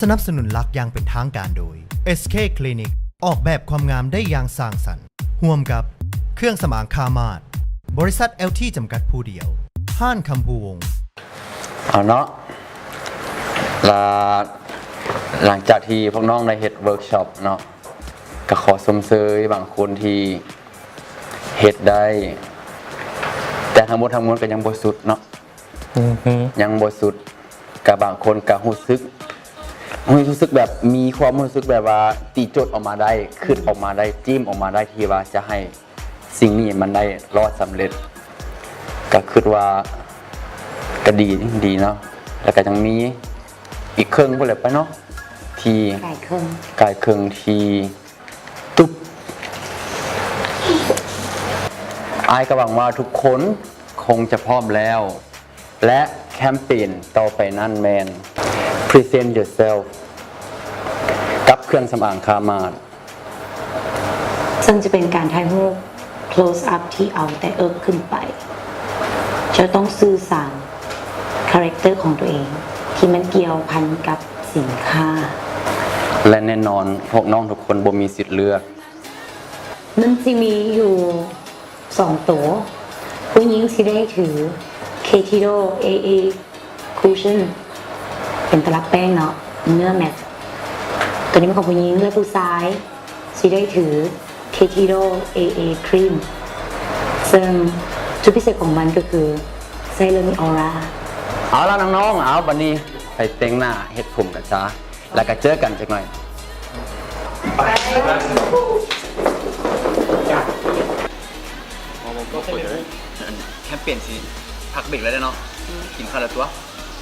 ສະໜັບສະໜູນຫຼັກຢ່າງເປັນທາງການໂດຍ ເອສເຄ ຄລີນິກ ອອກແບບຄວາມງາມໄດ້ຢ່າງສ້າງສັນ ຮ່ວມກັບເຄື່ອງສຳອາງຄາມາດ ບໍລິສັດ ແອລທີ ຈຳກັດຜູ້ດຽວ ຮ້ານຄຳພູວົງ. ເອົາເນາະ ລະ ຫຼັງຈາກທີ່ພວກນ້ອງໄດ້ເຮັດເວີກຊັອບເນາະ ກໍຂໍຊົມເຊີຍບາງຄົນທີ່ເຮັດໄດ້ ແຕ່ທັງໝົດທັງມວນກໍຍັງບໍ່ສຸດເນາະ. ອືຮຶ ຍັງບໍ່ສຸດ ກະບາງຄົນກະຮູ້ສຶກ ຮູ້ສຶກແບບ ມີຄວາມຮູ້ສຶກແບບວ່າຕີໂຈດອອກມາໄດ້ ຄຶດອອກມາໄດ້ ຈິ້ມອອກມາໄດ້ ທີ່ວ່າຈະໃຫ້ສິ່ງນີ້ມັນໄດ້ລອດສຳເລັດ ກະຄຶດວ່າກະດີ ດີເນາະ ແລ້ວກະຍັງມີອີກເຄິ່ງພຸ້ນແຫຼະໄປເນາະ ທີ່ ກາຍເຄິ່ງ ກາຍເຄິ່ງທີ່ ຕຸບ ອ້າຍກໍຫວັງວ່າທຸກຄົນຄົງຈະພ້ອມແລ້ວ ແລະ ແຄມເປນຕໍ່ໄປນັ້ນແມ່ນ Present Yourself ກັບເຄື່ອງສຳອາງຄາມາດ ເຊິ່ງຈະເປັນການຖ່າຍຮູບ close up ທີ່ເອົາແຕ່ເອິກຂຶ້ນໄປ ເຈົ້າຕ້ອງສື່ສານຄາແຣັກເຕີຂອງຕົວເອງ ທີ່ມັນກ່ຽວພັນກັບສິນຄ້າ ແລະ ແນ່ນອນ ພວກນ້ອງທຸກຄົນບໍ່ມີສິດເລືອກ. ມັນຊິມີຢູ່ສອງໂຕ ຜູ້ຍິງຊິໄດ້ຖື Katido ເອເອ Cushion ເປັນຕະລັບແປ້ງເນາະ ເນື້ອແມັດ ໂຕນີ້ແມ່ນຂອງຜູ້ຍິງ ແລະ ຜູ້ຊາຍຊິໄດ້ຖື Katido ເອເອ Cream ເຊິ່ງຈຸດພິເສດຂອງມັນກໍຄືໃຊ້ແລ້ວມີອອຣາ. ເອົາລະນ້ອງໆ ເອົາ ບັດນີ້ໄປແຕ່ງໜ້າເຮັດຜົມກັນຊະ ແລ້ວກໍເຈີກັນຈັກໜ່ອຍ. ແຄມເປນຊິພັກເບຣກແລ້ວເດ້ເນາະ ອືມ ກິນເຂົ້າແລ້ວຕົວະ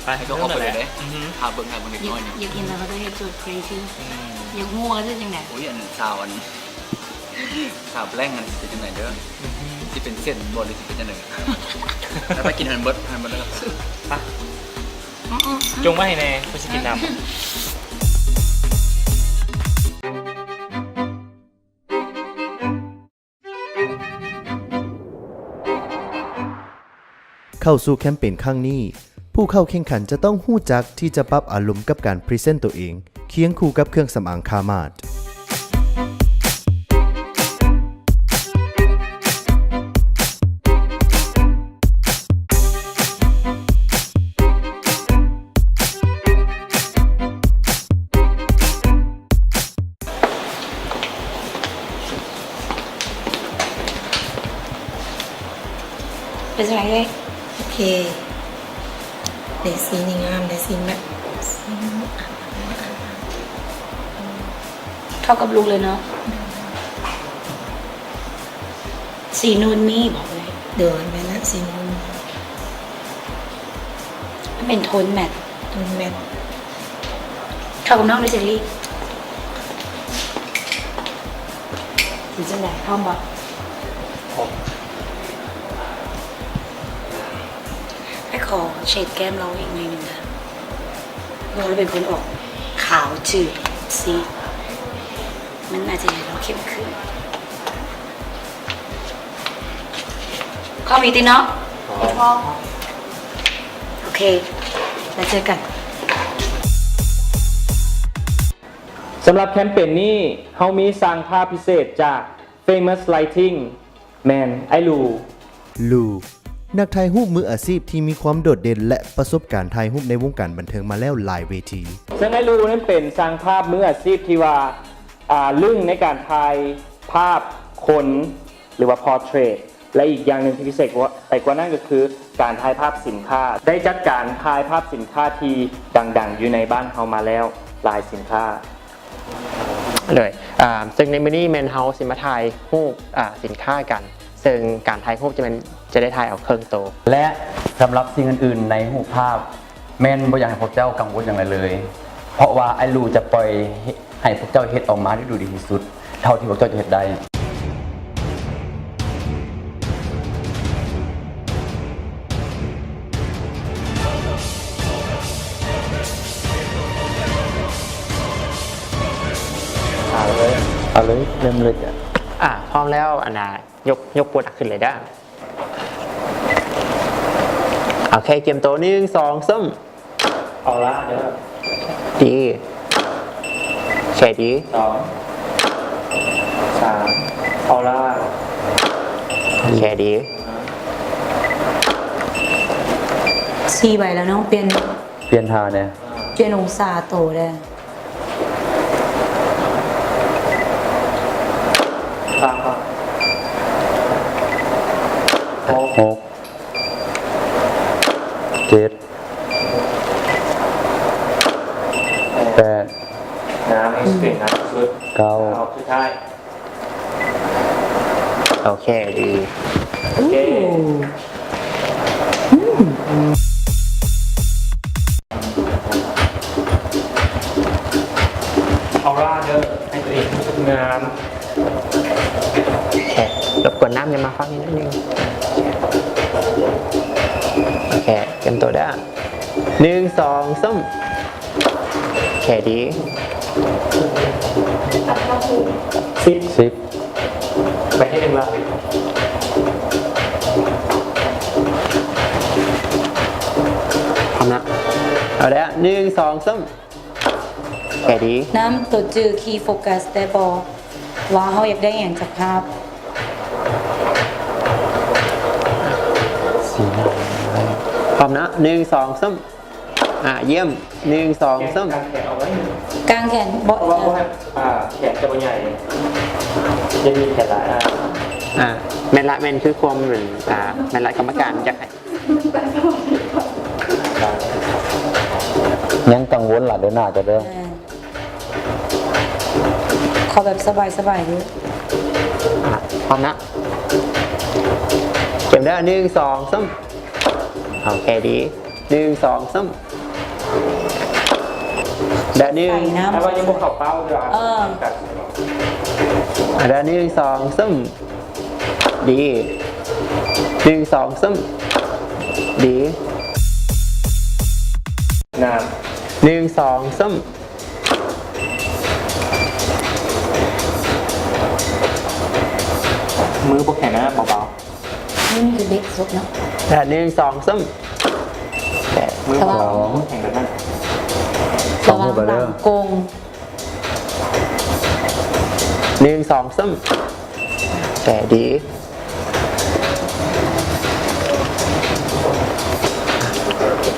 ໄປ ໃຫ້ຕົວະອອກໄປເລີຍເດ້ ອືຮຶ ຖ້າເບິ່ງ ຖ້າເບິ່ງເດັກນ້ອຍນີ້ ຢາກເຫັນແລ້ວເຂົາຈະເຮັດໂຈດ crazy ອືມ ຢາກຮູ້ວ່າເຮັດຈັ່ງໃດ ໂອ້ຍ ອັນສາວ ອັນ ສາວແບລັງຫັ້ນຊິເປັນຈັ່ງໃດເດີ ອືຮຶ ຊິເປັນເສັ້ນບໍ່ ຫຼືຊິເປັນຈັ່ງໃດ ແລ້ວໄປກິນໃຫ້ມັນເບິດ ໃຫ້ມັນເບິດແລ້ວກໍໄປ ອືມ ຈົງໄວ້ໃຫ້ແນ່ ຂ້ອຍຊິກິນນຳ. ເຂົ້າສູ່ແຄມເປນຄັ້ງນີ້ ຜູ້ເຂົ້າແຂ່ງຂັນຈະຕ້ອງຮູ້ຈັກທີ່ຈະປັບອາລົມກັບການພຣີເຊັນໂຕເອງ ຄຽງຄູ່ກັບເຄື່ອງສຳອາງຄາມາດ. ເປັນຈັ່ງໃດເອີຍ? ໂອເຄ ໄດ້ສີນີ້ງາມ ໄດ້ສີແມັດ ເຂົ້າກັບລຸກເລີຍເນາະ. ສີນູດມີບໍ່ເອີຍ? ໂດຍ ແມ່ນລະ ສີນູດ. ມັນເປັນໂທນແມັດ ໂທນແມັດ. ເຂົ້າກັບນ້ອງເດີເຈລລີ. ເປັນຈັ່ງໃດ? ພ້ອມບໍ່? ພ້ອມ. ອ້າຍຂໍເຊດແກ້ມລາວອີກໜ້ອຍໜຶ່ງເດີ ເພາະວ່າລາວເປັນຄົນອອກຂາວຈືດຊີ ມັນອາດຈະເຮັດໃຫ້ລາວເຂັ້ມຂຶ້ນ. ພ້ອມຢູ່ຕິເນາະ? ພ້ອມ. ໂອເຄ ແລ້ວເຈີກັນ. ສຳລັບແຄມເປນນີ້ ເຮົາມີຊ່າງພາບພິເສດຈາກ Famous Lighting ແມ່ນອ້າຍລູ. ລູ ນັກຖ່າຍຮູບມືອາຊີບທີ່ມີຄວາມໂດດເດັ່ນ ແລະ ປະສົບການຖ່າຍຮູບໃນວົງການບັນເທີງມາແລ້ວຫຼາຍເວທີ. ເຊິ່ງອ້າຍລູນັ້ນເປັນຊ່າງພາບມືອາຊີບທີ່ວ່າ ອ່າ ລຶ້ງໃນການຖ່າຍພາບຄົນ ຫຼືວ່າ portrait ແລະ ອີກຢ່າງໜຶ່ງທີ່ພິເສດໄປກວ່ານັ້ນກໍຄື ການຖ່າຍພາບສິນຄ້າ ໄດ້ຈັດການຖ່າຍພາບສິນຄ້າທີ່ດັງໆ ຢູ່ໃນບ້ານເຮົາມາແລ້ວຫຼາຍສິນຄ້າ. ໂດຍ ອ່າ ເຊິ່ງໃນມື້ນີ້ແມ່ນເຮົາຊິມາຖ່າຍຮູບ ອ່າ ສິນຄ້າກັນ ເຊິ່ງການຖ່າຍຮູບຈະແມ່ນ ຈະໄດ້ຖ່າຍເອົາເຄິ່ງໂຕ ແລະ ສຳລັບສິ່ງອື່ນໆໃນຮູບພາບ ແມ່ນບໍ່ຢາກໃຫ້ພວກເຈົ້າກັງວົນຫຍັງຫຼາຍເລີຍ ເພາະວ່າອ້າຍລູຈະປ່ອຍໃຫ້ພວກເຈົ້າເຮັດອອກມາໄດ້ດູດີທີ່ສຸດ ເທົ່າທີ່ພວກເຈົ້າຈະເຮັດໄດ້. ເອົາເລີຍ ເອົາເລີຍ ເລີ່ມເລີຍຈ້ະ. ອ່າ ພ້ອມແລ້ວ ອັນນ່າ ຍົກ ຍົກໂປຣດັກຂຶ້ນເລີຍເດີ. ໂອເຄ ກຽມໂຕ ໜຶ່ງ ສອງ ສາມ. ເອົາລະເດີ. ດີ. ແຂດດີ ສອງ ສາມ ອອລາ ແຂດດີ ສີ່ໃບແລ້ວເນາະ ປ່ຽນ ປ່ຽນທ່າແດ່ ປ່ຽນອົງສາໂຕແດ່ ຫົກ ເຈັດ ແປດ ເກົ້າ ສຸດທ້າຍ ໂອເຄ ດີ ໂອເຄ ອືມ ອອລາເດີ ໃຫ້ຕົວເອງຮູ້ສຶກງາມ ໂອເຄ ລົບກວນນ້ຳຢ່າມາຝັ່ງນີ້ໜ້ອຍໜຶ່ງ ໂອເຄ ຕຽມໂຕເດີ ໜຶ່ງ ສອງ ສາມ ໂອເຄ ດີ ສິບ ສິບ ໄປທີ່ໜຶ່ງລະ ພຮ້ອມນະ ເອົາເດີ ໜຶ່ງ ສອງ ສາມ ໂອເຄ ດີ ນ້ຳ ໂຕຈື່ຄີໂຟກັສໄດ້ບໍ່ ວ່າເຮົາຢາກໄດ້ຫຍັງຈາກພາບ ສີໜ້າ ພ້ອມນະ ໜຶ່ງ ສອງ ສາມ ອ່າ ຢ້ຽມ ໜຶ່ງ ສອງ ສາມ ກາງແຂນເບາະ ເພາະວ່າ ອ່າ ແຂນຈະບໍ່ໃຫຍ່ ຈະມີແຂນຫຼາຍ ອ່າ ອ່າ ແມ່ນລະ ແມ່ນຄືຄວາມ ອ່າ ແມ່ນລະ ກຳມະການຢາກໃຫ້ ຍັງກັງວົນຫຼາຍເດີໜ້າເຈົ້າເດີ ແມ່ນ ຂໍແບບສະບາຍໆ ເດີ ອ່າ ພ້ອມນະ ກຽມເດີ ໜຶ່ງ ສອງ ສາມ ໂອເຄ ດີ ໜຶ່ງ ສອງ ສາມ ແລະ ໜຶ່ງ ໃສ່ນ້ຳ ຖ້າວ່າຍັງບໍ່ເຂົ້າເປົ້າ ເອີ ແລະ ໜຶ່ງ ສອງ ສາມ ດີ ໜຶ່ງ ສອງ ສາມ ດີ ງາມ ໜຶ່ງ ສອງ ສາມ ມືບໍ່ແຂງນະ ເບົາໆ ມືນີ້ຄືເດັກສຸດເນາະ ແລະ ໜຶ່ງ ສອງ ສາມ ແຕະ ມື ສອງ ບໍ່ແຂງແບບນັ້ນ ລະວັງຫຼັງກົງ ໜຶ່ງ ສອງ ສາມ ແຕະດີ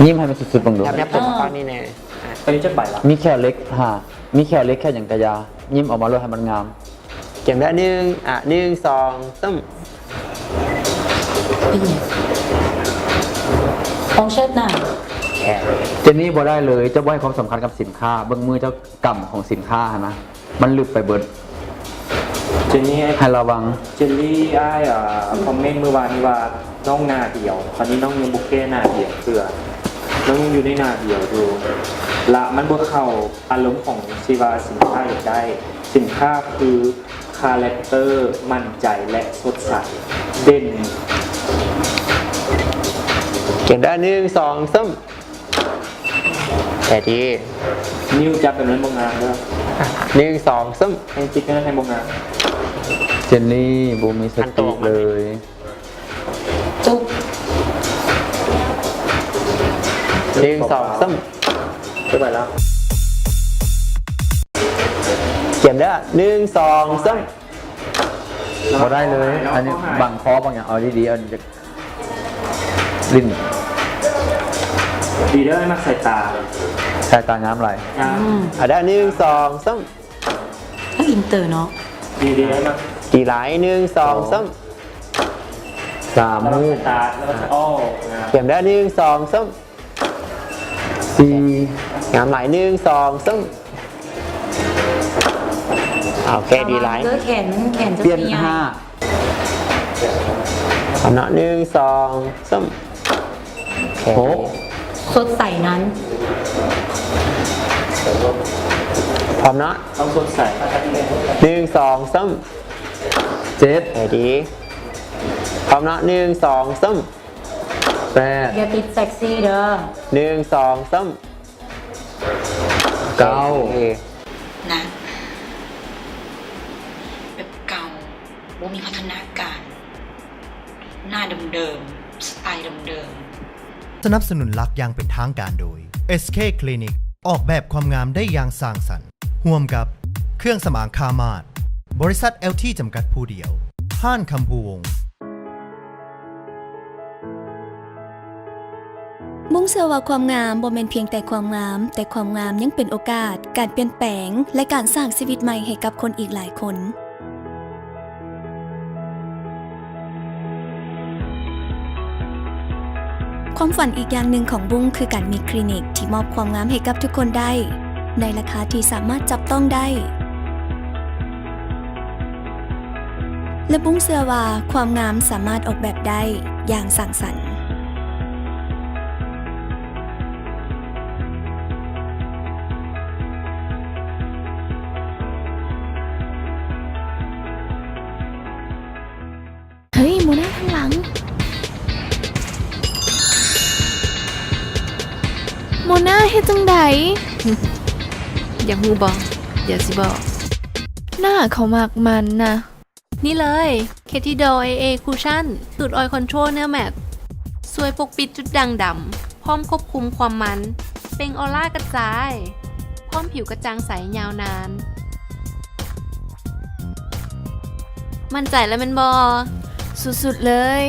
ຍິ້ມໃຫ້ມັນສຸດໆ ເບິ່ງດູ ແຍບໆ ຕົວມາຝັ່ງນີ້ແນ່ ອາ ຕອນນີ້ຈັກໃບລະ ມີແຂ້ວເຫຼັກ ຫາ ມີແຂ້ວເຫຼັກແຂ້ວຫຍັງກະຢ່າ ຍິ້ມອອກມາໂລດໃຫ້ມັນງາມ ກຽມເດີ ໜຶ່ງ ອ່າ ໜຶ່ງ ສອງ ສາມ ເປັນຫຍັງ ຂອງເຊີດໜ້າ ເຈນນີ້ບໍ່ໄດ້ເລີຍ ເຈົ້າບໍ່ໃຫ້ຄວາມສຳຄັນກັບສິນຄ້າ ເບິ່ງມືເຈົ້າ ກຳຂອງສິນຄ້າຫັ້ນນະ ມັນລຶກໄປເບິດ ເຈນນີ້ ໃຫ້ລະວັງ ເຈນນີ້ ອ້າຍ ອ່າ ຄອມເມັນມື້ວານນີ້ວ່າ ນ້ອງໜ້າດຽວ ຕອນນີ້ນ້ອງຍັງບໍ່ແກ້ໜ້າດຽວເທື່ອ ນ້ອງຍັງຢູ່ໃນໜ້າດຽວຢູ່ ລະມັນບໍ່ເຂົ້າອາລົມຂອງທີ່ວ່າສິນຄ້າຢາກໄດ້ ສິນຄ້າຄື ຄາແຣັກເຕີ ໝັ້ນໃຈ ແລະ ສົດໃສ ເດັ່ນ ກຽມເດີ ໜຶ່ງ ສອງ ສາມ ແຕະດີ ນິ້ວຈັບແບບນັ້ນບໍ່ງາມເດີ ໜຶ່ງ ສອງ ສາມ ແຮງຈິກນັ້ນໃຫ້ບໍ່ງາມ ເຈນນີ້ບໍ່ມີສະຕິເລີຍ ຈຸບ ໜຶ່ງ ສອງ ສາມ ໄປແລ້ວ ກຽມເດີ ໜຶ່ງ ສອງ ສາມ ບໍ່ໄດ້ເລີຍ ອັນນີ້ບັງຄໍບັງຫຍັງ ເອົາດີໆ ເອົາດີໆ ຫຼິ້ນ ດີເດີ ມັກສາຍຕາ ສາຍຕາງາມຫຼາຍ ງາມ ອືມ ອາ ໄດ້ ໜຶ່ງ ສອງ ສາມ ມັນອິນເຕີເນາະ ດີໆ ມັກ ດີຫຼາຍ ໜຶ່ງ ສອງ ສາມ ສາມຮູບ ຕາ ແລ້ວກໍ ໂອ້ ງາມ ກຽມເດີ ໜຶ່ງ ສອງ ສາມ ສີ່ ງາມຫຼາຍ ໜຶ່ງ ສອງ ສາມ ໂອເຄ ດີຫຼາຍ ລະວັງເດີ ແຂນ ແຂນຈະ ປ່ຽນ ໃຫຍ່ ຫ້າ ເອົາເນາະ ໜຶ່ງ ສອງ ສາມ ໂອເຄ ຫົກ ສົດໃສນັ້ນ ພ້ອມເນາະ ຕ້ອງສົດໃສ ໜຶ່ງ ສອງ ສາມ ເຈັດ ໂອເຄ ດີ ພ້ອມເນາະ ໜຶ່ງ ສອງ ສາມ ແປດ ຢ່າຕິດເຊັກຊີ້ເດີ ໜຶ່ງ ສອງ ສາມ ເກົ້າ ໂອເຄ ນະ ແບບເກົ່າ ບໍ່ມີພັດທະນາການ ໜ້າເດີມໆ ສະໄຕເດີມໆ. ສະໜັບສະໜູນຫຼັກຢ່າງເປັນທາງການໂດຍ ເອສເຄ ຄລີນິກ ອອກແບບຄວາມງາມໄດ້ຢ່າງສ້າງສັນ ຮ່ວມກັບ ເຄື່ອງສຳອາງຄາມາດ ບໍລິສັດແອລທີຈຳກັດຜູ້ດຽວ ຮ້ານຄຳພູວົງ. ບຸ້ງເຊື່ອວ່າຄວາມງາມບໍ່ແມ່ນພຽງແຕ່ຄວາມງາມ, ແຕ່ຄວາມງາມຍັງເປັນໂອກາດ, ການປ່ຽນແປງ ແລະ ການສ້າງຊີວິດໃໝ່ໃຫ້ກັບຄົນອີກຫຼາຍຄົນ. ຄວາມຝັນອີກຢ່າງໜຶ່ງຂອງບຸ້ງຄືການມີຄລີນິກທີ່ມອບຄວາມງາມໃຫ້ກັບທຸກຄົນໄດ້ ໃນລາຄາທີ່ສາມາດຈັບຕ້ອງໄດ້ ແລະ ບຸ້ງເຊື່ອວ່າຄວາມງາມສາມາດອອກແບບໄດ້ຢ່າງສ້າງສັນ. ເຮີ້ຍ ໂມນາທາງຫຼັງ. ໂມນາເຮັດຈັ່ງໃດ? ຢາກຮູ້ບໍ່? ດຽວຊິບອກ. ໜ້າເຂົາມັກມັນນະ. ນີ້ເລີຍ Ketidoll ເອເອ Cushion ສູດ Oil Control ເນື້ອແມັດ ຊ່ວຍປົກປິດຈຸດດ່າງດຳ ພ້ອມຄວບຄຸມຄວາມມັນ, ເປັ່ງອອລາກະຈາຍ, ພ້ອມຜິວກະຈ່າງໃສຍາວນານ. ໝັ້ນໃຈແລ້ວແມ່ນບໍ່? ສຸດໆເລີຍ.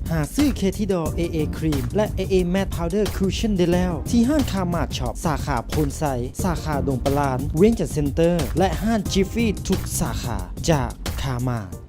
ຫາຊື້ Ketidoll ເອເອ Cream ແລະ ເອເອ Matte Powder Cushion ໄດ້ແລ້ວ ທີ່ຮ້ານ Kmart Shop ສາຂາໂພນໄຊ, ສາຂາດົງປະລານ, ວຽງຈັນເຊັນເຕີ ແລະ ຮ້ານ Jiffy ທຸກສາຂາ ຈາກ Kmart.